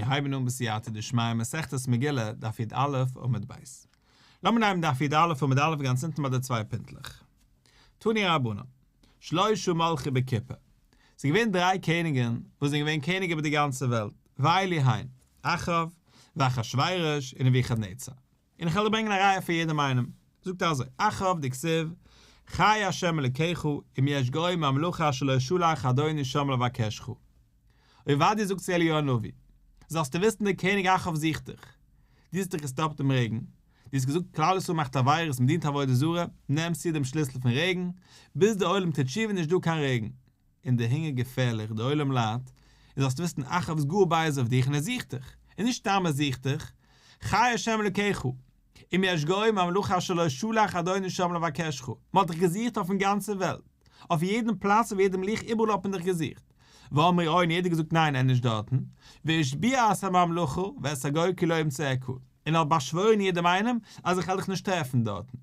מיר הייבן אן בסייעתא דשמיא מסכת מגילה, דף י"א עמוד ב'. לאמיר נעמען דף י"א עמוד א' גאנץ אונטן ביי די צוויי פינטלעך. תנו רבנן, שלשה מלכו בכיפה. ס'איז געווען דריי קעניגן וואס זענען געווען קעניג איבער די גאנצע וועלט, ואלו הן, אחאב, ואחשורוש, און נבוכדנצר. און איך וועל דיר ברענגען א ראיה פאר יעדעם איינעם. זאגט ער אזוי, אחאב דכתיב, חי ה' אלוקיך, אם יש גוי וממלכה אשר לא שלח אדוני שם לבקשך. עובדיה זאגט צו אליהו הנביא, זאלסטו וויסן דער קעניג אחאב זוכט דיך. דו האסט דאך געסטאפט דעם רעגן, דו האסט געזאגט כלל ישראל מאכט עבירות מען דינט עבודה זרה, נעם צו דעם שליסל פון רעגן, ביז דער עולם טוט תשובה איז נישט דא קיין רעגן. און דער הונגער געפערליך, דער עולם ליידט, און זאלסטו וויסן אחאב איז גאר בייז אויף דיך און ער זוכט דיך, און נישט סתם ער זוכט דיך, חי השם אלוקיך, אם יש גוי וממלכה אשר לא שלח אדוני שם לבקשך, מען האט דיך געזוכט אויפן גאנצע וועלט, אויף יעדן פלאץ אויף יעדעם לוח איבעראל האט מען דיך געזוכט, ואמרו און יעדער געזאגט ניין ער איז נישט דארטן, והשביע את הממלכה ואת הגוי כי לא ימצאך, און ער האט באשוואוירן יעדעם איינעם אז איך וועל דיך נישט טרעפן דארטן.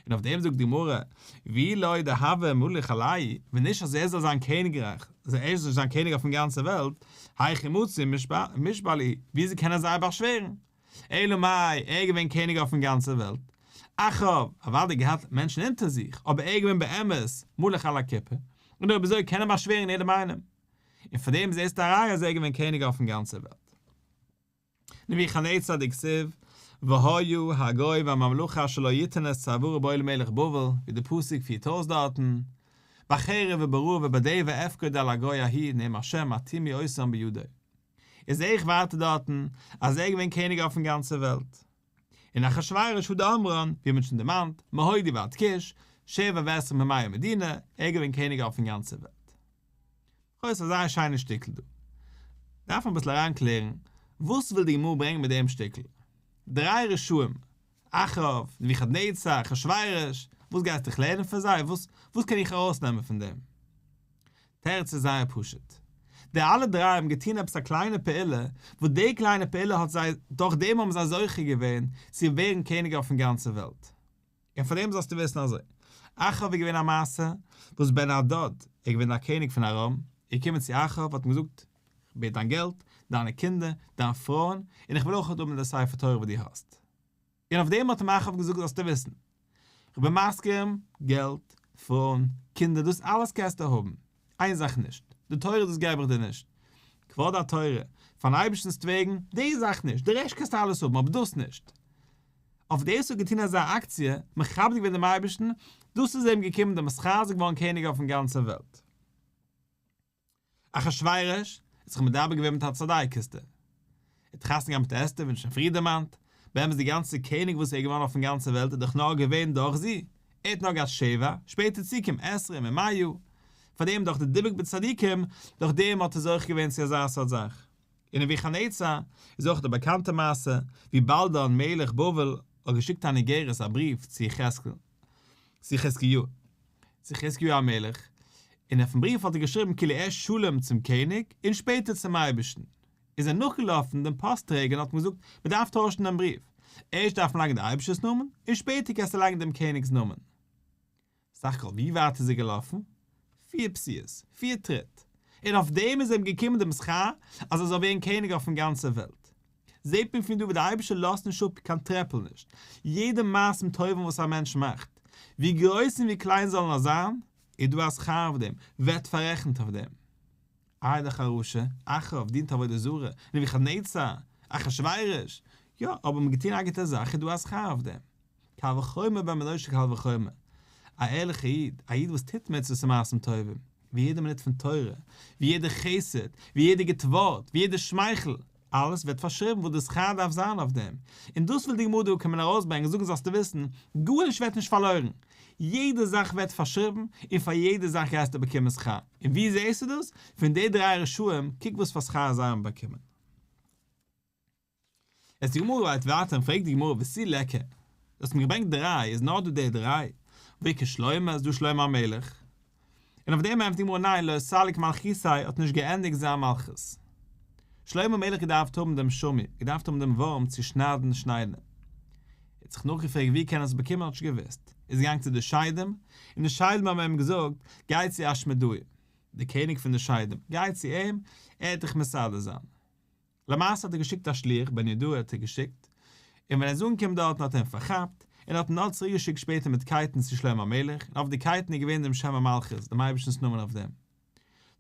און אויף דעם זאגט די גמרא, ואי לא דהוה מליך עלייהו, ווען נישט אז ער זאל זיין קעניגרייך, אז ער זאל זיין קעניג אויפן גאנצע וועלט, היכי מצי משבע להו, וויאזוי קענען זיי באשווערן? אלא מאי, ער איז געווען קעניג אויפן גאנצע וועלט. אחאב, אוודאי געהאט מענטשן אונטער זיך, אבער ער איז געווען באמת מלך על הכיפה, און אויב אזוי קען ער באשווערן יעדעם איינעם. און פון דעם זעסטו א ראיה אז ער איז געווען קעניג אויפן גאנצע וועלט. נבוכדנצר דכתיב, והיה הגוי והממלכה אשר לא יתן את צווארו בו למלך בבל, ווי די פסוק פירט אויס דארטן, בחרב וברעב ובדבר אפקוד על הגוי ההוא נאם ה' הטימי אותם בידו. איז זעה איך ווייטער דארטן אז ער איז געווען קעניג אויפן גאנצע וועלט. און אחשורוש הא דאמרן, ווי מען האט שוין דערמאנט, מהודו ועד כוש, שבע ועשרים ומאה מדינה, ער איז געווען קעניג אויפן גאנצע וועלט. לכאו' איז א זייער שיינע שטיקל דא. דארף מען אביסל אריינקלערן, וואס וויל די גמרא ברענגען מיט דעם שטיקל? דריי רשעים, אחאב, נבוכדנצר, אחשורוש, וואס גייסטו דיך לערנען פון זיי? וואס וואס קען איך ארויסנעמען פון דעם? תירוץ איז זייער פשוט. די אלע דריי האבן געטון עפעס א קליינע פעולה, וואס די קליינע פעולה האט זיי, דורך דעם האבן זיי זוכה געווען צו ווערן קעניג אויפן גאנצע וועלט. און פאר דעם זאלסטו וויסן אזוי, אחאב איז געווען א מעשה וואס בן הדד, ער איז געווען א קעניג פון ארם, איז געקומען צו אחאב האט אים געזאגט, איך בעט דיין געלט, דיינע קינדער, דיין פרויען, און איך וויל אויך האבן די ספר תורה וואס דו האסט. און אויף דעם האט אים אחאב געזאגט זאלסטו וויסן, איך בין מסכים, געלט, פרויען, קינדער, דאס אלעס קענסטו האבן, איין זאך נישט, די תורה דאס געב איך דיר נישט, כבוד התורה, פארן אייבערשטנ'ס וועגן, די זאך נישט, די רעשט קענסטו אלעס האבן, אבער דאס נישט. אויף דאס האט געטון אזא אקציע, מכבד געווען דעם אייבערשטן, דאס איז אים געקומען דעם שכר איז ער געווארן קעניג אויפן גאנצע וועלט. אחשורוש האט זיך מדבר געווען מיט א צדיקת'טע. ער האט חתונה געהאט מיט אסתר ווי שוין פריער דערמאנט, באמת די גאנצע קעניג וואס ער איז געווארן אויפן גאנצע וועלט איז דאך נאר געווען דורך זי, ער האט נאר געהאט שבע, שפעטער צוקומען עשרים ומאה, פארדעם דורך די דיבוק בצדיקים, דורך דעם האט ער זוכה געווען צו אזא סארט זאך. און נבוכדנצר איז אויך די באקאנטע מעשה ווי בלדן מלך בבל האט געשיקט אן איגרת א בריוו צו יחזקאל צו חזקיהו צו חזקיהו המלך און אויפן בריוו האט ער געשריבן כאילו ערשט שלום צום קעניג און שפעטער צום אייבערשטן איז ער נאכגעלאפן דעם פאסט טרעגער און האט אים געזאגט מען דארף טוישן דעם בריוו ערשט דארף מען לייגן די אייבערשטער'ס נאמען און שפעטער קענסטו לייגן דעם קעניג'ס נאמען. סך הכל ווי ווייט איז ער געלאפן? פיר פסיעות, פיר טריט. און אויף דעם איז אים געקומען דעם שכר אז ער זאל ווערן קעניג אויפן גאנצע וועלט. זעט מען פון דא ווי דער אייבערשטער לאזט נישט אפ קיין טרעפל נישט, יעדע מעשים טובים וואס א מענטש מאכט, ווי גרויס און ווי קליין זאלן נאר זיין, איז דא א שכר אויף דעם, ווערט פאררעכנט אויף דעם. איי דאך א רשע, אחאב דינט עבודה זרה, נבוכדנצר, אחשורוש, יא, אבער מ'האט געטון א גוטע זאך איז דא א שכר אויף דעם. קל וחומר בן מנשה קל וחומר. א ערליכע איד, א איד וואס טוט מצוות און מעשים טובים, ווי יעדע מינוט פון תורה, ווי יעדע חסד, ווי יעדע גוט ווארט, ווי יעדע שמייכל, אלעס ווערט פארשריבן וואס די שכר דארף זיין אויף דעם. און דאס וויל די גמרא דא קומען ארויסברענגען, זאגן זאלסטו וויסן, גארנישט ווערט נישט פארלוירן, יעדע זאך ווערט פארשריבן, און פאר יעדע זאך גייסטו באקומען שכר. און ווי זעסטו דאס? פון די דריי רשעים, קוק וואס פאר שכר זיי האבן באקומען. יעצט די גמרא גייט ווייטער און פרעגט די גמרא ותו ליכא, דו האסט מיר געברענגט דריי, איז נאר דא די דריי? והאיכא שלמה, איז דא שלמה המלך? און אויף דעם ענטפערט די גמרא ניין לא סליק מלכותיה האט נישט געענדיגט זיין מלכות. שלמה המלך געדארפט האבן דעם שמיר, געדארפט האבן דעם ווארעם צו שניידן שניידן. ער האט זיך נאכגעפרעגט ווי קען ער עס באקומען האט נישט געוואוסט, איז געגאנגען צו די שדים, און די שדים האבן אים געזאגט גיי צו אשמדאי, דער קעניג פון די שדים, גיי צו אים, ער וועט דיך מסדר זיין. למעשה האט ער געשיקט א שליח, בן יהוידע האט ער געשיקט, און ווען ער איז אנגעקומען דארטן האט ער אים פארכאפט, און האט אים נאר צוריק געשיקט שפעטער מיט קייטן צו שלמה המלך, און אויף די קייטן איז געווען דעם שם המלכות, דעם אייבערשטנ'ס נאמען אויף דעם.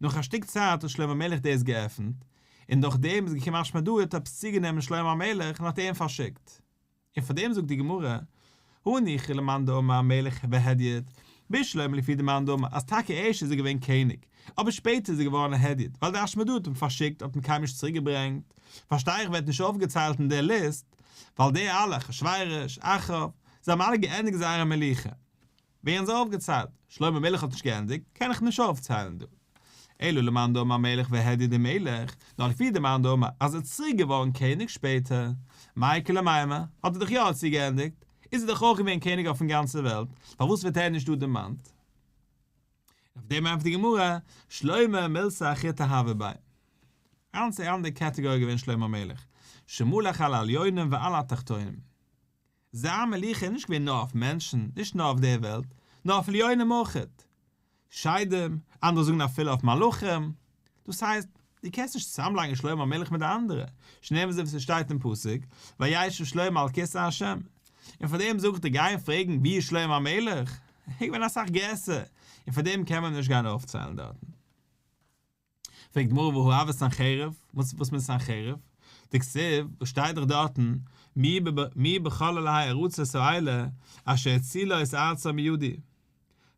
נאך א שטיק צייט האט שלמה המלך דאס געעפנט, און דורך דעם איז געקומען אשמדאי האט עפעס צוגענומען שלמה המלך און האט אים פארשיקט. און פאר דעם זאגט די גמרא, הניחא למאן דאמר מלך והדיוט, בשלמא לפי די מאן דאמר אז טאקע ערשט איז ער געווען קעניג, אבער שפעטער איז ער געווארן א הדיוט, ווייל די אשמדאי האט אים פארשיקט האט אים קיינמאל נישט צוריק געברענגט, פארשטיי איך ווערט נישט אויפגעציילט אין די ליסט, ווייל די אלע, אחשורוש, אחאב, זיי האבן אלע געענדיגט זייערע מלוכה. ווערן זיי אויפגעציילט, שלמה המלך האט נישט געענדיגט, קען איך נישט אויפציילן דא. אלא למאן דאמר מלך והדיוט דמלך, נאר לפי די מאן דאמר אז ער איז צוריק געווארן קעניג שפעטער, מאי איכא למימר, האט ער דאך יא צוגעענדיגט, איז ער דאך אויך געווען קעניג אויפן גאנצע וועלט, פארוואס ווערט ער נישט דא דערמאנט? אויף דעם ענטפערט די גמרא, שלמה מילתא אחריתי הוה ביה. גאנץ א אנדערע קעטעגארי געווען שלמה המלך, שמלך על העליונים ועל התחתונים. זיין מלוכה איז נישט געווען נאר אויף מענטשן, נישט נאר אויף דער וועלט, נאר אויף עליונים אויכעט. שדים, אנדערע זאגן אפילו אויף מלאכים. דאס הייסט, דו קענסט נישט צוזאמלייגן שלמה המלך מיט די אנדערע, שנאמר אזוי ווי ס'שטייט אין פסוק, וישב שלמה על כסא השם. און פאר דעם זאג איך דיר גיין פרעגן ווי איז שלמה המלך? ער איז געווען אסאך גרעסער, און פאר דעם קען מען אים נישט גיין אויפציילן דארטן. פרעגט די גמרא והא הוה סנחריב, וואס וואס מיינט סנחריב? דכתיב, וואס שטייט דאך דארטן, מי מי בכל אלהי ארצות האלה אשר הצילו את ארצם מידי.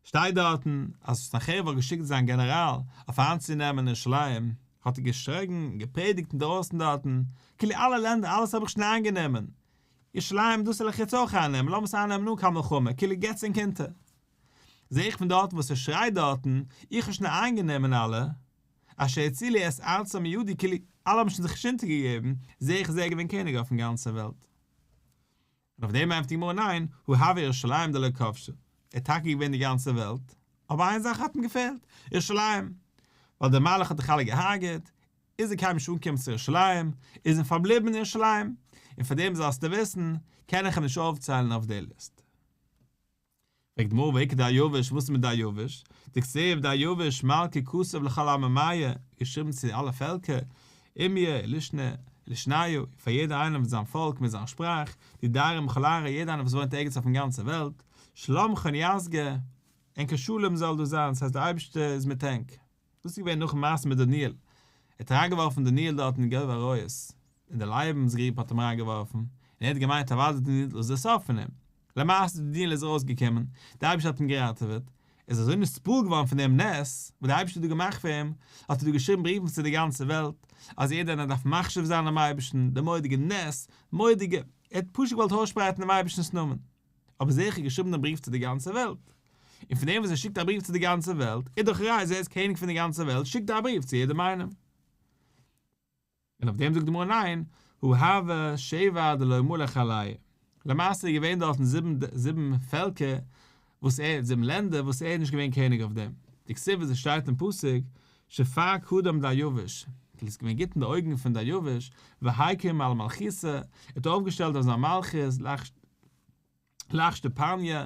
שטייט דארטן אז סנחריב האט געשיקט זיין גענעראל אויף איינצונעמען ירושלים, האט ער געשריגן און געפרעדיגט אינדרויסן דארטן, כאילו אלע לענדער אלעס האב איך שוין איינגענומען, ירושלים דאס וועל איך יעצט אויך אייננעמען, לאמיר עס אייננעמען אן קיין מלחמה, כאילו געטס ענק אונטער. זע איך פון דארטן וואס ער שרייט דארטן, איך האב שוין איינגענומען אלע, אשר הצילו את ארצם מידי כאילו אלע האבן שוין זיך שוין אונטערגעגעבן, זע איך איז ער געווען קעניג אויפן גאנצע וועלט. און אויף דעם ענטפערט די גמרא ניין, הא הוה ירושלים דלא כבשה, ער האט טאקע געווען די גאנצע וועלט, אבער איין זאך האט אים געפעלט, ירושלים, ווייל דער מלאך האט דאך אלע געהארגעט, איז ער קיינמאל נישט אנגעקומען צו ירושלים, איז ער פארבליבן אין ירושלים, און פאר דעם זאלסטו וויסן, קען איך אים נישט אויפציילן אויף די ליסט. פרעגט די גמרא והאיכא דריוש, וואס איז מיט דריוש? דכתיב דריוש מלכא כתב לכל עממיא, געשריבן צו אלע פעלקער, אומיא ולישנא ולישניא, פאר יעדער איינער מיט זיין פאלק מיט זיין שפראך, די דרים בכל ארעא, יעדער איינער וואס וואוינט ערגעץ אויפן גאנצע וועלט, שלמכון יסגא, ענקער שלום זאל דא זיין, ס'הייסט דער אייבערשטער איז מיט ענק. דאס איז געווען נאכן מעשה מיט דניאל, ער האט אריינגעווארפן דניאל דארט אין גוב אריות, אין די לייבנס גריב האט אים אריינגעווארפן, און ער האט געמיינט אוודאי דניאל דאס איז דער סוף פון אים, למעשה דניאל איז ארויסגעקומען, דער אייבערשטער האט אים געראטעוועט, ער איז אזוי נתפעל געווארן פון דעם נס וואס דער אייבערשטער האט דא געמאכט פאר אים, האט ער דא געשריבן בריוון צו די גאנצע וועלט, אז יעדער איינער דארף מחשיב זיין דעם אייבערשטן, די מורא'דיגע נס, מורא'דיגע, ער האט פשוט געוואלט אויסשפרייטן דעם אייבערשטנ'ס נאמען. אבער זעה איך ער האט געשריבן דעם בריוו צו די גאנצע וועלט. און פון דעם וואס ער שיקט א בריוו צו די גאנצע וועלט, איז דאך א ראיה אז ער איז קעניג פון די גאנצע וועלט, שיקט ער א בריוו צו יעדעם איינעם. און אויף דעם זאגט די גמרא ניין, הא הוה שבע דלא מלך עלייהו. למעשה איז געווען דארטן זיבן זיבן פעלקער וואס ער, זיבן לענדער וואס ער איז נישט געווען קעניג אויף דעם. דכתיב וואס עס שטייט אין פסוק, שפר קדם דריוש, כאילו עס איז געווען גוט אין די אויגן פון דריוש, והקים על מלכותא, ער האט אויפגעשטעלט אויף זיין מלכות, לאחשדפניא,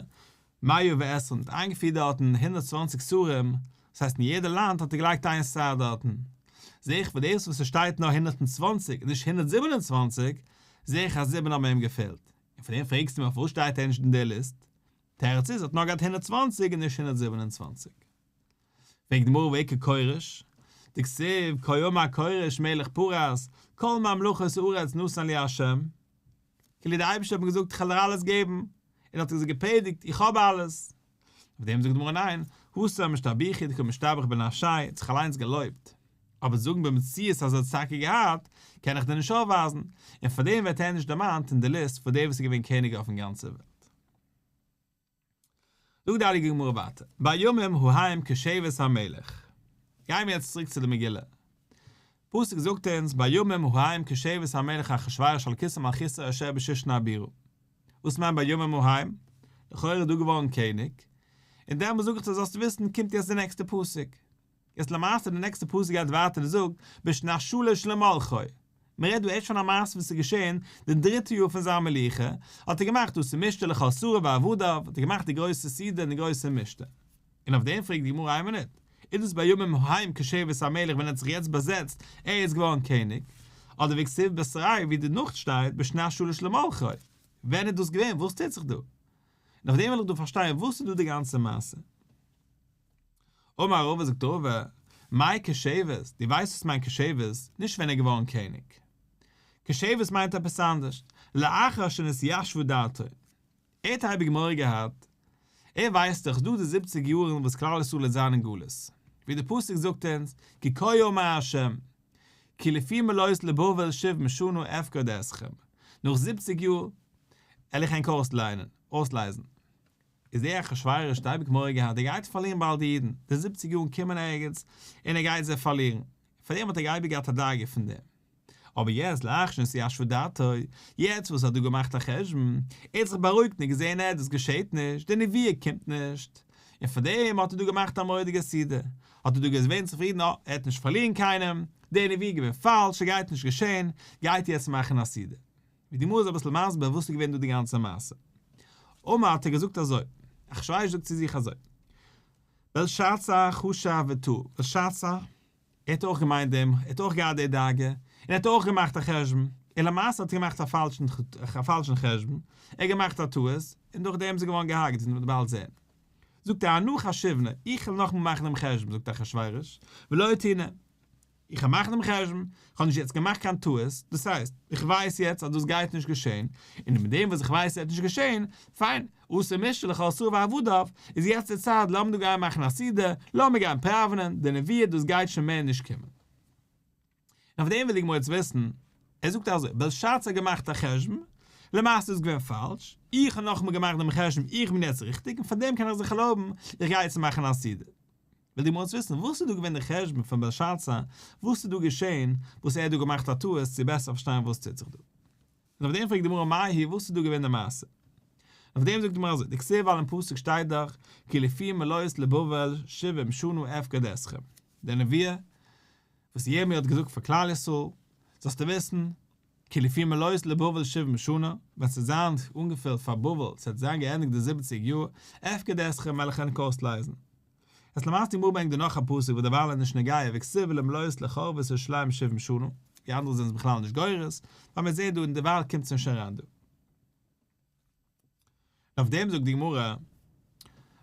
מאה ועשרין, האט איינגעפירט דארטן 120 שרים, דאס הייסט אין יעדע לאנד האט ער געלייגט איין שר דארטן. זעה איך פון דאס וואס עס שטייט נאר 120 און נישט 127, זעה איך אז זיבן האבן אים געפעלט. און פון דעם פרעגסטו מיר פארוואס שטייט ער נישט אין די ליסט? תירוץ איז, ער האט נאר געהאט 120 און נישט 127. פרעגט די גמרא והאיכא כורש, דכתיב כה אמר כורש מלך פרס, כל ממלכות הארץ נתן לי ה', כאילו דער אייבערשטער האט מיר געזאגט איך וועל דיר אלעס געבן, און האט ער זיך געפרעדיגט איך האב אלעס, אויף דעם זאגט די גמרא ניין, התם אשתבוחי דקא משתבח בנפשיה, ער האט זיך אליינס געלויבט, אבער זאגן במציאות אז ער האט עס טאקע געהאט, קען איך דיר נישט אויפווייזן, און פאר דעם ווערט ער נישט דערמאנט אין די ליסט פון די וואס איז געווען קעניג אויפן גאנצע וועלט. זאגט די הייליגע גמרא ווייטער, בימים ההם כשבת המלך. גייען מיר יעצט צוריק צו די מגילה. פסוק זאגט אונז בימים ההם כשבת המלך אחשורוש על כסא מלכותו אשר בשושן הבירה. וואס מיינט בימים ההם? לכאורה איז דא געווארן קעניג, און דעמאלס זאג איך דיר זאלסט וויסן קומט יעצט די נעקסטע פסוק. יעצט למעשה די נעקסטע פסוק גייט ווייטער און זאגט בשנת שלש למלכו, מען רעדט דא ערשט פון א מעשה וואס איז געשען די דריטע יאר פון זיין מלוכה, האט ער געמאכט עשו משתה לכל שריו ועבדיו, האט ער געמאכט די גרויסע סעודה און די גרויסע משתה. און אויף דעם פרעגט די גמרא איין מינוט, איז דאס בימים ההם כשבת המלך ווען ער האט זיך יעצט באזעצט, ער איז געווארן קעניג? אדער והכתיב בתריה ווי דערנאך שטייט בשנת שלש למלכו, ווען איז דאס געווען וואס טוט זיך דא? און אויף דעם וויל איך דא פארשטיין וואס איז דא די גאנצע מעשה. אמר רבא זאגט רבא, מאי קשבת, דו ווייסט וואס מיינט קשבת, נישט ווען ער איז געווארן קעניג. קשבת מיינט עפעס אנדערש, לאחר שנתיישבה דעתו. ער האט אייביג מורא געהאט, ער ווייסט דאך דא די זיבציג יארן וואס כלל ישראל וועט זיין אין גלות, ווי די פסוק זאגט אונז, כי כה אמר ה', כי לפי מלאות לבבל שבעים שנה אפקוד אתכם, נאך זיבציג יאר על איך ענק אויסלייזן. איז דער אחשורוש האט אייביג מורא געהאט ער גייט פארלירן באלד די אידן, די זיבציג יארן קומען ערגעץ און ער גייט זיי פארלירן, פאר דעם האט ער אייביג געהאט א דאגה פון דעם. אבער יעצט לאחר שנתיישבה דעתו, יעצט וואס ער האט דא געמאכט א חשבון, ער האט זיך בארואיגט און געזען אה דאס געשעט נישט, די נביאה קומט נישט, און פאר דעם האט ער דא געמאכט א מורא'דיגע סעודה, האט ער דא געווען צופרידן אה ער האט נישט פארלירן קיינעם, די נביאה איז געווען פאלש, ס'גייט נישט געשען, גייט יעצט מאכן א סעודה. ווי די גמרא איז אביסל מסביר וואס איז געווען דא די גאנצע מעשה. אמר האט ער געזאגט אזוי, אחשורוש זאגט צו זיך אזוי, בלשצר חשב וטעה, בלשצר, ער האט אויך געמיינט דעם, ער האט אויך געהאט די דאגה, און ער האט אויך געמאכט א חשבון, און למעשה האט ער געמאכט א פאלשן א פאלשן חשבון, ער האט געמאכט א טעות, און דורך דעם איז ער געווארן געהארגעט ווי מ'וועט באלד זען. זאגט ער אנא חשיבנא, איך וועל נאכאמאל מאכן דעם חשבון, זאגט אחשורוש, ולא טעינא. איך האב מאכן דעם חשבון, איך האב נישט יעצט געמאכט קיין טעות, דאס הייסט, איך ווייס יעצט אז דאס גייט נישט געשען, און מיט דעם וואס איך ווייס ס'וועט נישט געשען, פיין, עשו משתה לכל שריו ועבדיו, איז יעצט די צייט, לאמיר דא גיין מאכן א סעודה, לאמיר גיין פראווענען, די נביאה דאס גייט שוין מער נישט קומען. און אויף דעם וויל די גמרא יעצט וויסן, ער זאגט אזוי, בלשצר האט געמאכט א חשבון, למעשה איז עס געווען פאלש, איך האב נאכאמאל געמאכט דעם חשבון, איך בין יעצט ריכטיג, און פאר דעם קען איך זיך ערלויבן, איך גיי יעצט מאכן א סעודה. וויל די גמרא יעצט וויסן וואס איז דא געווען די חשבון פון בלשצר, וואס איז דא געשען וואס ער האט דא געמאכט א טעות צו בעסער פארשטיין וואס טוט זיך דא. און אויף דעם פרעגט די גמרא מאי היא וואס איז דא געווען די מעשה. און אויף דעם זאגט די גמרא אזוי, דכתיב ווייל אין פסוק שטייט דאך כי לפי מלאות לבבל שבעים שנה אפקוד אתכם, די נביאה וואס ירמי' האט געזאגט פאר כלל ישראל, זאלסטו וויסן, כי לפי מלאות לבבל שבעים שנה, ווען ס'וועט זיין אנגעפילט פאר בבל, ס'וועט זיין געענדיגט די זיבעציג יאר, אפקוד אתכם וועל איך ענק אויסלייזן. איז למעשה די גמרא ברענגט דא נאך א פסוק וואס דערווייל איז נישט נוגע וכתיב ולמלאות לחרבות ירושלים שבעים שנה, ווי אנדערע זענען עס בכלל נישט גורס, ווייל מען זעט דא און דערווייל קומט עס נישט אריין דא. און אויף דעם זאגט די גמרא,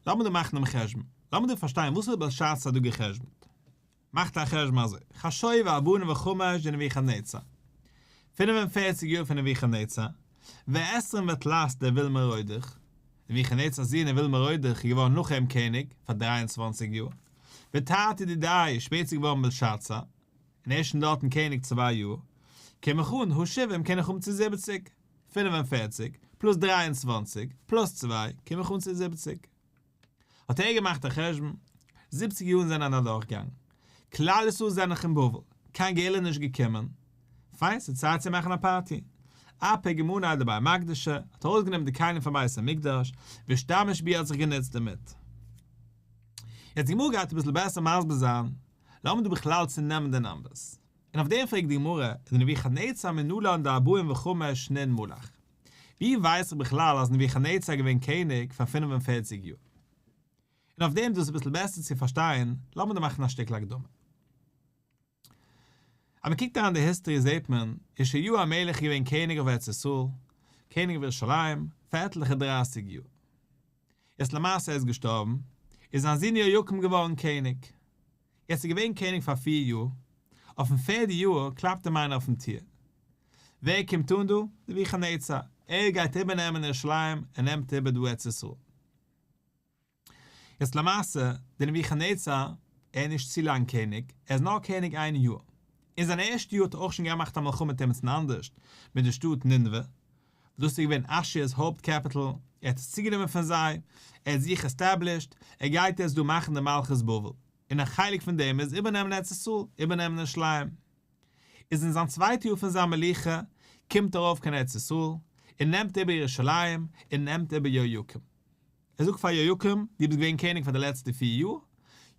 לאמיר דא מאכן דעם חשבון, לאמיר דא פארשטיין וואס האט בלשאצר דא גע'חשבונ'ט. מאכט א חשבון אזוי, חשוב ארבעים וחמש דנבוכדנצר, 45 יאר פון נבוכדנצר, ועשרים ותלת דאויל מרודך, נבוכדנצר'ס זון אויל מרודך איז געווארן נאך אים קעניג פאר 23 יאר, ותרתי דידיה שפעטער איז געווארן בלשאצר, און ער איז שוין דארטן קעניג צוויי יאר, קום איך אן, הא שבעים קום איך אן צו זיבעציג. 45 פלוס 23 פלוס צוויי קום איך אן צו זיבעציג. האט ער געמאכט א חשבון, זיבעציג יארן זענען אדורכגעגאנגען, כלל ישראל זענען נאך אין בבל, קיין גאולה נישט געקומען, פיין ס'איז צייט צו מאכן א פארטי. אפיק מאני דבי מקדשא, האט ארויסגענומען די כלים פון בית המקדש, ואשתמש בהו האט זיך גענוצט דערמיט. יעצט די גמרא גייט אביסל בעסער מסביר זיין, לאמיר דא בכלל צונעמען די numbers. און אויף דעם פרעגט די גמרא, ונבוכדנצר מנלן דארבעים וחמש שנין מלך. ווי ווייס איך בכלל אז נבוכדנצר איז געווען קעניג פאר 45 יאר? און אויף דעם דאס אביסל בעסער צו פארשטיין, לאמיר דא מאכן א שטיקל הקדמה. אז מען קוקט אריין די היסטארי זעט מען, יאשיהו המלך איז געווען קעניג אויף ארץ ישראל, קעניג אויף ירושלים, פאר עטליכע דרייסיג יאר. יעצט למעשה ער איז געשטארבן, איז זיין זון יהויקים געווארן קעניג. יעצט איז געווען קעניג פאר פיר יאר, אויפן פערדע יאר קלאפט אים איינער אויפן טיר. ווער קומט אן דא? נבוכדנצר, ער גייט איבערנעמען ירושלים, ער נעמט איבער דא ארץ ישראל. יעצט למעשה, דער נבוכדנצר, ער איז נישט צו לאנג קעניג, ער איז נאר קעניג איין יאר. אין זיין ערשטע יאר האט ער אויך שוין געמאכט א מלחמה מיט עמיצן אנדערשט, מיט די שטאט נינוה, דאס איז געווען אשור'ס הויפט capital, ער האט עס צוגענומען פון זיי, ער האט זיך established, ער גייט יעצט דא מאכן די מלכות בבל, און א חלק פון דעם איז איבערנעמען ארץ ישראל, איבערנעמען ירושלים. איז אין זיין צווייטע יאר פון זיין מלוכה, קומט ער ארויף קיין ארץ ישראל, און נעמט איבער ירושלים, און נעמט איבער יהויקים. ער זאגט פאר יהויקים, דו ביסט געווען קעניג פאר די לעצטע פיר יאר,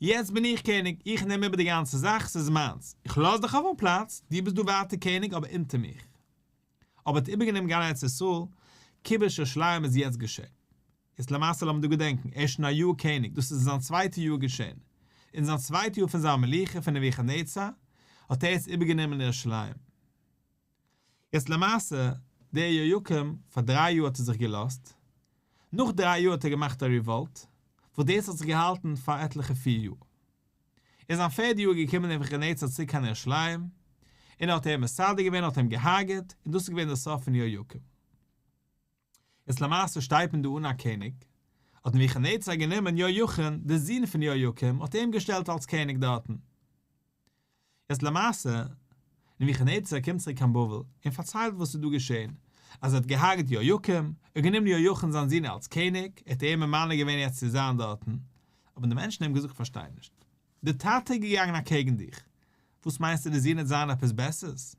יעצט בין איך קעניג, איך נעם איבער די גאנצע זאך, ס'איז מיינס, איך לאז דיך אויפן פלאץ, דו ביסט דא ווייטער קעניג אבער אונטער מיך. אבער האט איבערגענומען גאנץ ארץ ישראל, כיבוש ירושלים איז יעצט געשען. איז למעשה לאמיר דא געדענקן, ער איז שוין א יאר קעניג, דאס איז אין זיין צווייטע יאר געשען. אין זיין צווייטע יאר פון זיין מלוכה פון נבוכדנצר, האט ער יעצט איבערגענומען ירושלים. יעצט למעשה, דער יהויקים, פאר דריי יאר האט ער זיך געלאזט, נאך דריי יאר האט ער געמאכט א revolt, וואס דאס האט זיך געהאלטן פאר עטליכע פיר יאר. איז זיין פערדע יאר געקומען נבוכדנצר צוריק קיין ירושלים, און האט אים מסדר געווען האט אים געהארגעט, און דאס איז געווען דער סוף פון יהויקים. איז למעשה שטייט מען דא אן א קעניג, האט נבוכדנצר גענומען יהויכין, דער זון פון יהויקים, האט אים געשטעלט אלס קעניג דארטן. יעצט למעשה, נבוכדנצר קומט צוריק קיין בבל און פארציילט וואס איז דא געשען, אז ער האט געהארגעט יהויקים, און גענומען יהויכין זיין זון אלס קעניג, ער האט אים ממנה געווען יעצט צו זיין דארטן, אבער די מענטשן האבן געזאגט כ'פארשטיי נישט, די טאטע איז געגאנגען אקעגן דיך, וואס מיינסטו די זון וועט זיין עפעס בעסערס?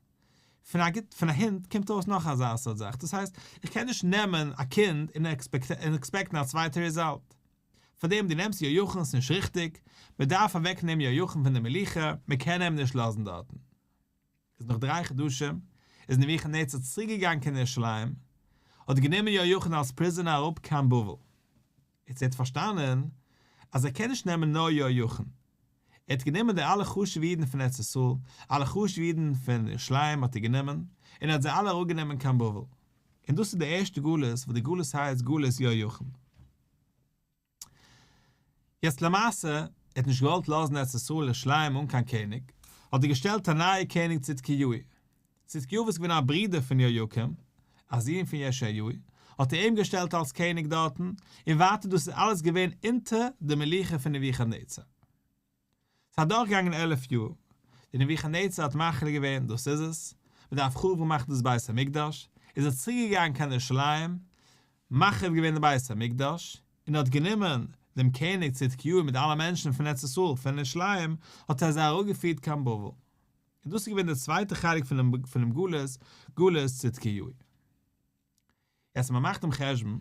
פון א גוט פון א הונט קומט ארויס נאך אזא סארט זאך, דאס הייסט איך קען נישט נעמען א קינד און expect ן א צווייטע result, פארדעם דו נעמסט יהויכין ס'נישט ריכטיג, מען דארף אוועק נעמען יהויכין פון די מלוכה, מען קען אים נישט לאזן דארטן. איז נאך דריי חדשים איז נבוכדנצר צוריק געגאנגען קיין ירושלים, האט גענומען יהויכין אלס prisoner אראפ קיין בבל. יעצט ער האט פארשטאנען אז ער קען נישט נעמען נאר יהויכין, ער האט גענומען די אלע חשוב'ע אידן פון ארץ ישראל, אלע חשוב'ע אידן פון ירושלים האט ער גענומען, און ער האט זיי אלע אראפגענומען קיין בבל. און דאס איז די ערשטע גלות וואס די גלות הייסט גלות יהויכין. יעצט למעשה, ער האט נישט געוואלט לאזן ארץ ישראל ירושלים אן קיין קעניג, האט ער געשטעלט א נייע קעניג צדקיהו. צדקיהו וואס איז געווען א ברודער פון יהויקים, א זון פון יאשיהו, האט ער אים געשטעלט אלס קעניג דארטן, און ווייטער דאס איז אלעס געווען אונטער די מלוכה פון נבוכדנצר. ס'איז אדורכגעגאנגען 11 יאר, די נבוכדנצר האט מחליט געווען דאס איז עס, מען דארף חרוב מאכן דאס בית המקדש, איז ער צוריק געגאנגען קיין ירושלים, מחריב געווען די בית המקדש, און האט גענומען דעם קעניג צדקיהו מיט אלע מענטשן פון ארץ ישראל פון ירושלים, האט ער זיי אראפגעפירט קיין בבל. און דאס איז געווען דער צווייטער חלק פונעם גלות, גלות צדקיהו. יעצט ווען מען מאכט דעם חשבון,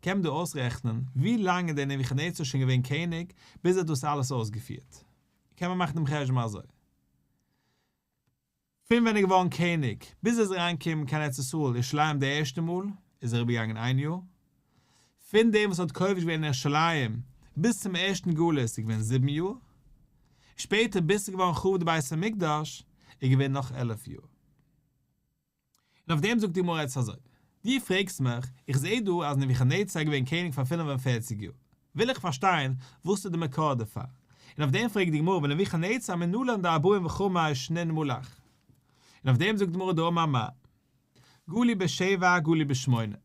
קען מען דא אויסרעכענען ווי לאנג איז דער נבוכדנצר שוין געווען קעניג ביז ער האט דאס אלעס אויסגעפירט. קען מען מאכן דעם חשבון אזוי. פון ווען ער איז געווארן קעניג ביז ער איז אריינגעקומען קיין ארץ ישראל ירושלים די ערשטע מאל, איז אריבערגעגאנגען איין יאר. פון דעם וואס ער האט כובש געווען ירושלים ביז צום ערשטן גלות איז געווען זיבן יאר. שפעטער ביז ס'איז געווארן חרוב די בית המקדש איז געווען נאך 11 יאר. און אויף דעם זאגט די גמרא יעצט אזוי, דו פרעגסט מיך, איך זעה דא אז נבוכדנצר איז געווען קעניג פאר 45 יאר, וויל איך פארשטיין וואס איז די מקור דערפאר, און אויף דעם פרעגט די גמרא ונבוכדנצר מנלן דארבעים וחמש שנין מלך, און אויף דעם זאגט די גמרא דאמר מר. גלו בשבע גלו בשמונה.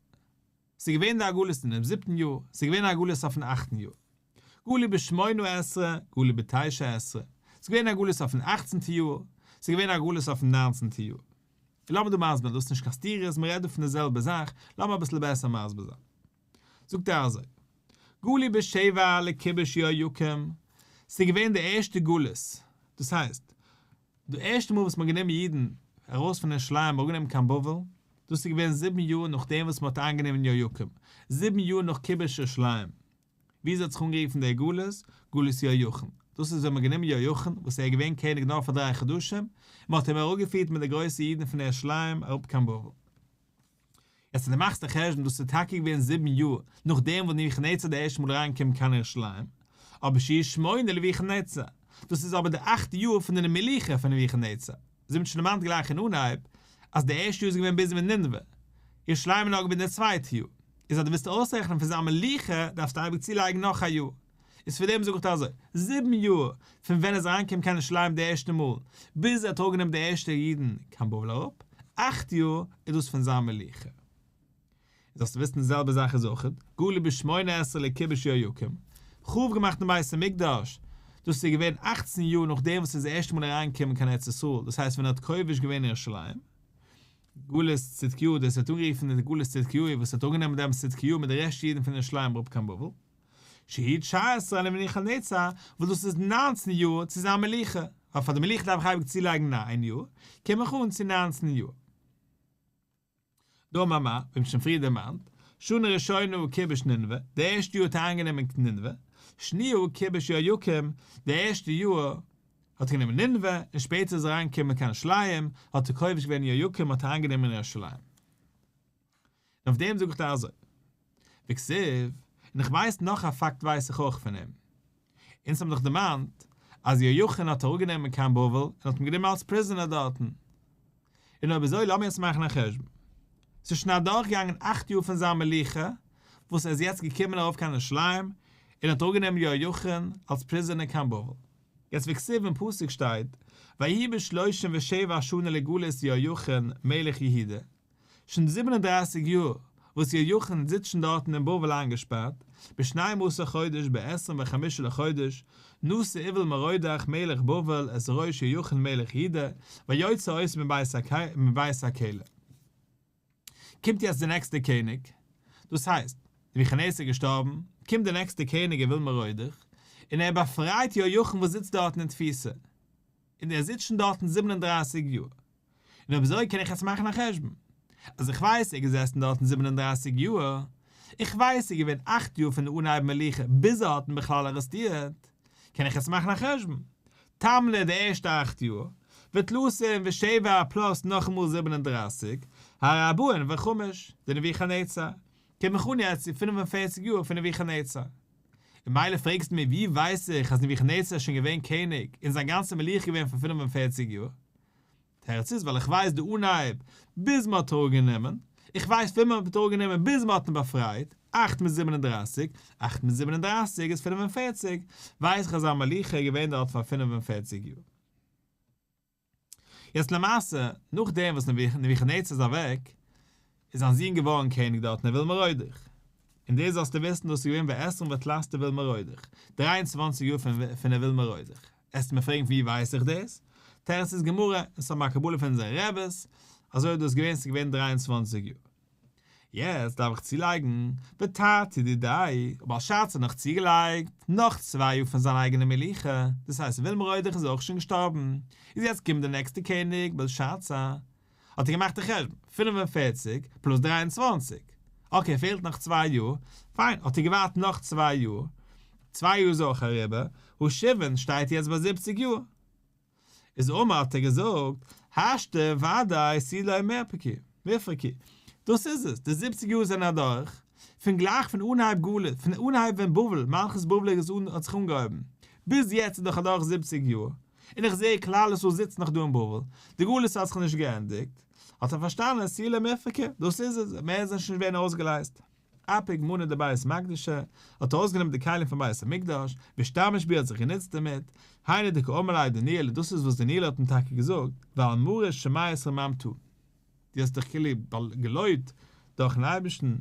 ס'איז געווען די גלות אינעם זיבטן יאר, ס'איז געווען א גלות אויפן אכטן יאר. גלו בשמונה עשרה, גלו בתשע עשרה. ס'איז געווען א גלות אויפן אכצנטע יאר, ס'איז געווען א גלות אויפן ניינצנטע יאר. און לאמיר דא מסביר זיין, דאס איז נישט קיין סתירות, מ'רעדט דא פון די זעלבע זאך, לאמיר אביסל בעסער מסביר זיין. זאגט ער אזוי, גלו בשבע לכיבוש יהויקים, ס'איז געווען די ערשטע גלות, דאס הייסט, די ערשטע מאל וואס מ'האט גענומען אידן ארויס פון ירושלים אראפגענומען קיין בבל, דאס איז געווען זיבן יאר נאכדעם וואס מ'האט איינגענומען יהויקים, זיבן יאר נאך כיבוש ירושלים. וויאזוי האט זיך אנגערופן דער גלות? גלות יהויכין. דאס איז ווען מ'האט גענומען יהויכין, וואס ער איז געווען קעניג נאר פאר דריי חדשים, און מ'האט אים אראפגעפירט מיט די גרויסע אידן פון ירושלים אראפ קיין בבל. יעצט אז דו מאכסט א חשבון דאס איז טאקע געווען זיבן יאר נאכדעם וואס נבוכדנצר די ערשטע מאל אריינגעקומען קיין ירושלים, אבער שהיא שמונה לנבוכדנצר, דאס איז אבער די אכט יאר פון די מלוכה פון נבוכדנצר, זיי האבן שוין דערמאנט גלייך אין אנהייב אז די ערשטע יאר איז געווען ביז אין נינוה, ירושלים איז נאר געווען די צווייטע יאר, איז אז דו ווילסט אויסרעכענען פון זיין מלוכה דארפסטו אייביג צולייגן נאך א יאר. איז פון דעם זאג איך דיר אזוי, זיבן יאר פון ווען ער איז אריינגעקומען קיין ירושלים די ערשטע מאל, ביז ער האט אראפגענומען די ערשטע אידן קיין בבל אראפ, אכט יאר איז דאס פון זיין מלוכה. און זאלסטו וויסן די זעלבע זאך איז אויך, גלו בשמונה עשרה לכיבוש יהויקים, חרוב געמאכט דעם בית המקדש, דאס איז געווען אכצן יאר נאכדעם וואס ער איז די ערשטע מאל אריינגעקומען קיין ארץ ישראל, דאס הייסט ווען ער האט כובש געווען ירושלים. גלות צדקיהו, דאס ווערט אנגערופן די גלות צדקיהו וואס האט אראפגענומען דעם צדקיהו מיט די רעשט אידן פון ירושלים אראפ קיין בבל. שהיא תשע עשרה לנבוכדנצר, וואס דאס איז ניינצן יאר צו זיין מלוכה, ווייל פאר די מלוכה דארף איך אייביג צולייגן איין יאר, קום איך אן צו ניינצן יאר. דאמר מר, ווי מ'האט שוין פריער דערמאנט, שנה ראשונה כיבש נינוה, די ערשטע יאר האט ער איינגענומען נינוה, שניה כיבש יהויקים, די ערשטע יאר האט ער גענומען נינוה, און שפעטער איז ער אריינגעקומען קיין ירושלים, האט ער כובש געווען יהויקים האט ער איינגענומען ירושלים. און אויף דעם זאג איך דיר אזוי, וכתיב, און איך ווייס נאך א פאקט ווייס איך אויך פון אים. אונז האבן דאך דערמאנט אז יהויכין האט אראפגענומען קיין בבל און האט אים גענומען אלס prisoner דארטן. און אויב אזוי לאמיר יעצט מאכן א חשבון. ס'איז שוין אדורכגעגאנגען אכט יאר פון זיין מלוכה, וואס ער איז יעצט געקומען ארויף קיין ירושלים, און האט אראפגענומען יהויכין אלס prisoner קיין בבל. יעצט וכתיב אין פסוק שטייט, ויהי בשלושים ושבע שנה לגלות יהויכין מלך יהודה, שוין 37 יאר וואס יהויכין זיצט שוין דארטן אין בבל איינגעשפארט, בשנים עשר חודש בעשרים וחמשה לחודש, נשא אויל מרודך מלך בבל את ראש יהויכין מלך יהודה, ויוצא אותו מבית הכלא. קומט יעצט די נעקסטע קעניג, דאס הייסט, נבוכדנצר איז געשטארבן, קומט די נעקסטע קעניג אויל מרודך, און ער באפרייט יהויכין וואס זיצט דארטן אין תפיסה, און ער זיצט שוין דארטן 37 יאר. און אויב אזוי קען איך יעצט מאכן א חשבון, אז איך ווייס ער איז געזעסן דארטן 37 יאר, איך ווייס ס'איז געווען אכט יאר פון די אנהייב מלוכה ביז ער האט אים בכלל ארעסטירט, קען איך יעצט מאכן א חשבון, תמני די ערשטע אכט יאר, ותלתין ושבע plus נאכאמאל 37, הרי ארבעין וחמש, דנבוכדנצר, קום איך אן יעצט צו 45 יאר פון נבוכדנצר. און מילא פרעגסטו מיר ווי ווייס איך אז נבוכדנצר איז שוין געווען קעניג און זיין גאנצע מלוכה געווען פון 45 יאר? תירוץ איז ווייל איך ווייס די אנהייב ביז מען האט אראפגענומען, איך ווייס פון מען האט אראפגענומען ביז מען האט אים באפרייט, אכט מיט 37, אכט מיט 37 איז 45, ווייס איך אז זיין מלוכה איז געווען דארט פאר 45 יאר. יעצט למעשה, נאכדעם וואס נבוכדנצר איז אוועק, איז זיין זון געווארן קעניג דארט אויל מרודך. און דאס זאלסטו וויסן, דאס איז געווען בעשרים ותלת דאויל מרודך, 23 יאר פון אויל מרודך. עסט מיר פרעגן פון ווי ווייס איך דאס? תירוץ איז גמרא, און ס'האט א קבלה פון אונזערע רעבעס, אזוי איז דאס געווען, ס'איז געווען 23 יאר. יעצט דארף איך צולייגן, ותרתי דידיה, בלשאצר האט נאך צוגעלייגט, נאך צוויי יאר פון זיין אייגענע מלוכה, דאס הייסט אויל מרודך איז אויך שוין געשטארבן, איז יעצט קומט דער נעקסטער קעניג, בלשאצר, האט ער געמאכט די חשבון, 45 plus 23, okay, פעלט נאך צוויי יאר, פיין, האט ער געווארט נאך צוויי יאר, צוויי יאר איז אויך אריבער, הא שבעין שטייט יעצט ביי 70 יאר. איז אמר האט ער געזאגט, השתא ודאי תו לא מיפרקי, מיפרקי. דאס איז עס, די 70 יאר זענען אדורך, פון גלייך פון אנהייב גלות, פון אנהייב ווען בבל, מלכות בבל איז אן, האט זיך אנגעהויבן, ביז יעצט איז דאך אדורך 70 יאר, און איך זע כלל ישראל זיצט נאך דא אין בבל, די גלות האט זיך נישט געענדיגט, האט ער פארשטאנען, תו לא מיפרקי, דאס איז עס, מער זענען שוין נישט ווערן אויסגעלייזט. אפיק מאני דבית מקדשא, האט ער ארויסגענומען די כלים פון בית המקדש, ואשתמש בהו האט זיך גענוצט דערמיט, היינו דקאמר ליה דניאל, דאס איז וואס דניאל האט אים טאקע געזאגט, ועל מרא שמיא התרוממת, דו האסט דיך כאילו געלויבט דורכ'ן אייבערשטן,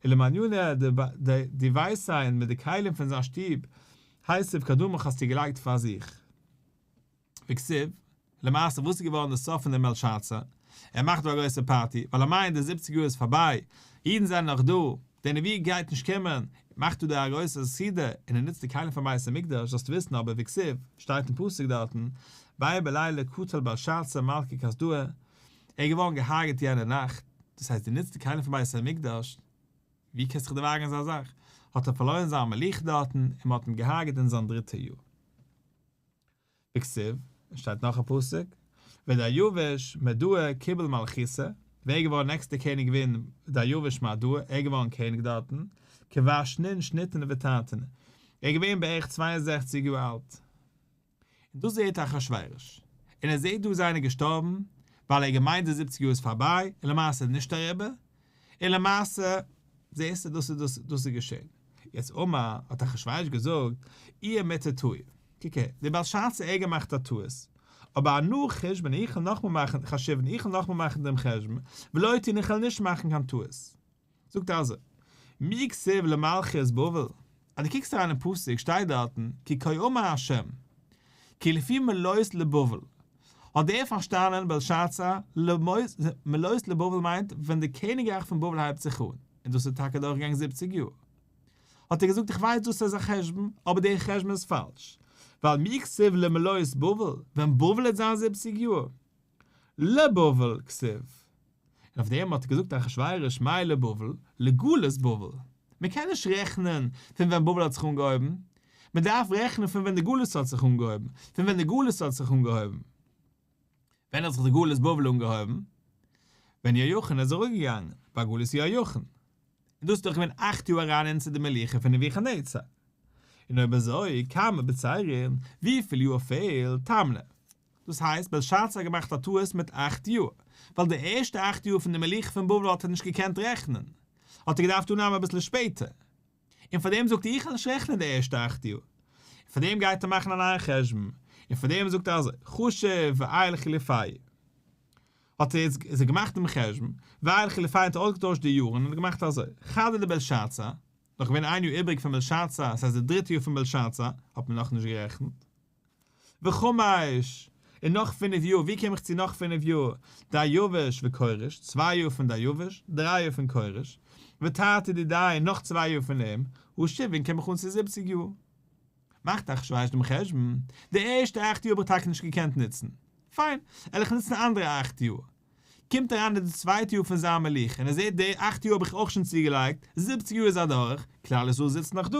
ולמנינא דביתיה מיט די כלים פון זיין שטוב, הסיב קדמך האסטו געלייגט פאר זיך. וכתיב, למעשה וואס איז געווארן די סוף פון דעם בלשאצר? ער מאכט דא א גרויסע party, ווייל ער מיינט די 70 יאר איז פארביי, אידן זענען נאך דא, דער נביא גייט נישט קומען, מאכט דא א גרויסע סעודה, און ער נוצט די כלים פון בית המקדש, זאלסטו וויסן אבער וכתיב, שטייט אין פסוק דארטן, ביה בליליא קטל בלשאצר מלכא כשדאי, ער איז געווארן געהארגעט יענע נאכט, דאס הייסט דו נוצט די כלים פון בית המקדש, ווי קענסטו זיך דערוואגן אזא זאך? האט ער פארלוירן זיין מלוכה דארטן, און מען האט אים געהארגעט אין זיין דריטע יאר. וכתיב, עס שטייט נאך א פסוק, ודריוש מדאה קיבל מלכותא, ווער איז געווארן נעקסטע קעניג געווען דריוש מדאה, ער איז געווארן קעניג דארטן, כבר שנין שניתין ותרתין, ער איז געווען בערך 62 יאר אלט. און דאס זעט אחשורוש, און ער זעט דא איז איינער געשטארבן, ווייל ער האט געמיינט די 70 יאר איז פארביי, און למעשה איז נישט אריבער, און למעשה, זעסטו, דאס איז דאס, דאס איז געשען. יעצט אמר, האט אחשורוש געזאגט, איהו מיטעא טעי. קוק הער, דער בלשאצר ער געמאכט א טעות. אבער אנא חושבנא, איך וועל נאכמאל מאכן, חשיבנא, איך וועל נאכמאל מאכן דעם חשבון, ולא טעינא, איך וועל נישט מאכן קיין טעות. זאגט ער אזוי, מי כתיב למלכות בבל, אז דו קוקסט אריין אין פסוק שטייט דארטן, כי כה אמר השם, כי לפי מלאות לבבל, האט דער פארשטאנען בלשאצר, מלאות לבבל מיינט ווען די קעניגרייך פון בבל הייבט זיך אן, און דאס איז טאקע דורכגעגאנגען 70 יאר. האט ער געזאגט איך ווייס דאס איז א חשבון, אבער דער חשבון איז פאלש, ווייל מי כתיב למלאות בבל, ווען בבל וועט זיין 70 יאר, לבבל כתיב. און אויף דעם האט ער געזאגט אחשורוש מאי לבבל, לגלות בבל. מען קען נישט רעכענען פון ווען בבל האט זיך אנגעהויבן, מען דארף רעכענען פון ווען די גלות האט זיך אנגעהויבן, פון ווען די גלות האט זיך אנגעהויבן. ווען האט זיך די גלות בבל אנגעהויבן? ווען יהויכין איז אראפגעגאנגען, ביי גלות יהויכין. און דאס איז דאך געווען אכט יאר אריין אין צו די מלוכה פון נבוכדנצר. און אויב אזוי, כמה בצערין, וויפיל יאר פעלט תמני? דאס הייסט, בלשאצר האט געמאכט א טעות מיט אכט יאר, ווייל די ערשטע אכט יאר פון די מלוכה פון בבל האט ער נישט געקענט רעכענען, האט ער געדארפט אנהייבן אביסל שפעטער. און פאר דעם זאגט ער איך וועל נישט רעכענען די ערשטע אכט יאר. און פאר דעם גייט ער מאכן א נייע חשבון. און פאר דעם זאגט ער אזוי, חשב ואייל חילופייהו. האט ער יעצט איז ער געמאכט דעם חשבון, ואייל חילופייהו האט ער אויסגעטוישט די יארן און געמאכט אזוי, חדא דבלשאצר, נאך געווען איין יאר איבריג פון בלשאצר, ס'הייסט די דריטע יאר פון בלשאצר האט מען נאכנישט גערעכנט. וחמש, און נאך פינף יאר, ווי קום איך צו נאך פינף יאר? דריוש וכורש, צוויי יאר פון דריוש, דריי יאר פון כורש, ותרתי דידיה, און נאך צוויי יאר פון אים, הא שבעין קום איך אן צו זיבעציג יאר. מאכט אחשורוש דעם חשבון, די ערשטע אכט יאר האב איך טאקע נישט געקענט נוצן. פיין, וועל איך נוצן אנדערע אכט יאר. קומט אריין אין די צווייטע יאר פון זיין מלוכה און ער זעט די אכט יאר האב איך אויך שוין צוגעלייגט, זיבעציג יאר איז אדורך, כלל ישראל זיצט נאך דא.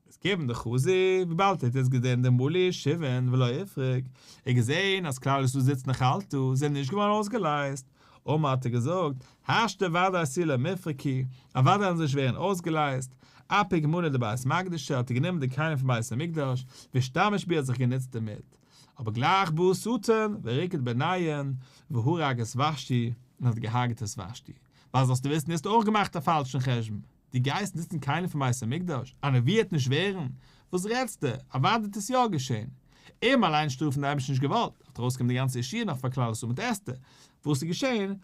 איז כיוון דחזא, וויבאלד ער האט יעצט געזען דמלו שבעין ולא איפרוק, ער האט געזען אז כלל ישראל זיצט נאך אלץ דא, זענען נישט געווארן אויסגעלייזט, אמר האט ער געזאגט, השתא ודאי תו לא מיפרקי, אוודאי וועלן זיי נישט ווערן אויסגעלייזט, אפיק מאני דבית מקדשא האט ער גענומען די כלים פון בית המקדש, ואשתמש בהו האט זיך גענוצט דערמיט. אבער גלייך בא שטן וריקד ביניהן והרג את ושתי און האט געהארגעט את ושתי. ווייל זאלסטו וויסן דו האסט אויך געמאכט א פאלשן חשבון, דו גייסט נוצן כלים פון בית המקדש, א נביא וועט נישט ווערן, וואס רעדסטו, אוודאי וועט עס יא געשען. אים אליין שטראפן האט דער אייבערשטער נישט געוואלט, האט ארויסגעגעבן די גאנצע ישועה נאך פאר כלל ישראל מיט אסתר, וואס איז געשען,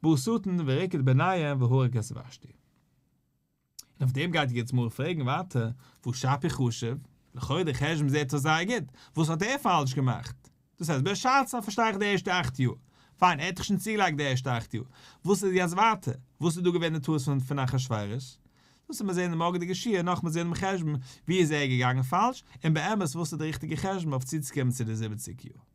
בא שטן וריקד ביניהן והרג את ושתי. און אויף דעם גייט די גמרא פרעגן ווייטער, והא שפיר חשיב? לכאורה די חשבון זעט אויס זייער גוט, וואס האט ער פאלש געמאכט? דאס הייסט בלשאצר פארשטיי איך די ערשטע אכט יאר, פיין ער האט דאך שוין צוגעלייגט די ערשטע אכט יאר, וואס איז יעצט ווייטער? וואס איז דא געווען די טעות פון אחשורוש? דאס וועט מען זען אין די מארגענדיגע שיעור נאכאמאל זען דעם חשבון ווי איז ער געגאנגען פאלש, און באמת וואס איז די ריכטיגע חשבון אויף צוצוקומען צו די זיבעציג יאר.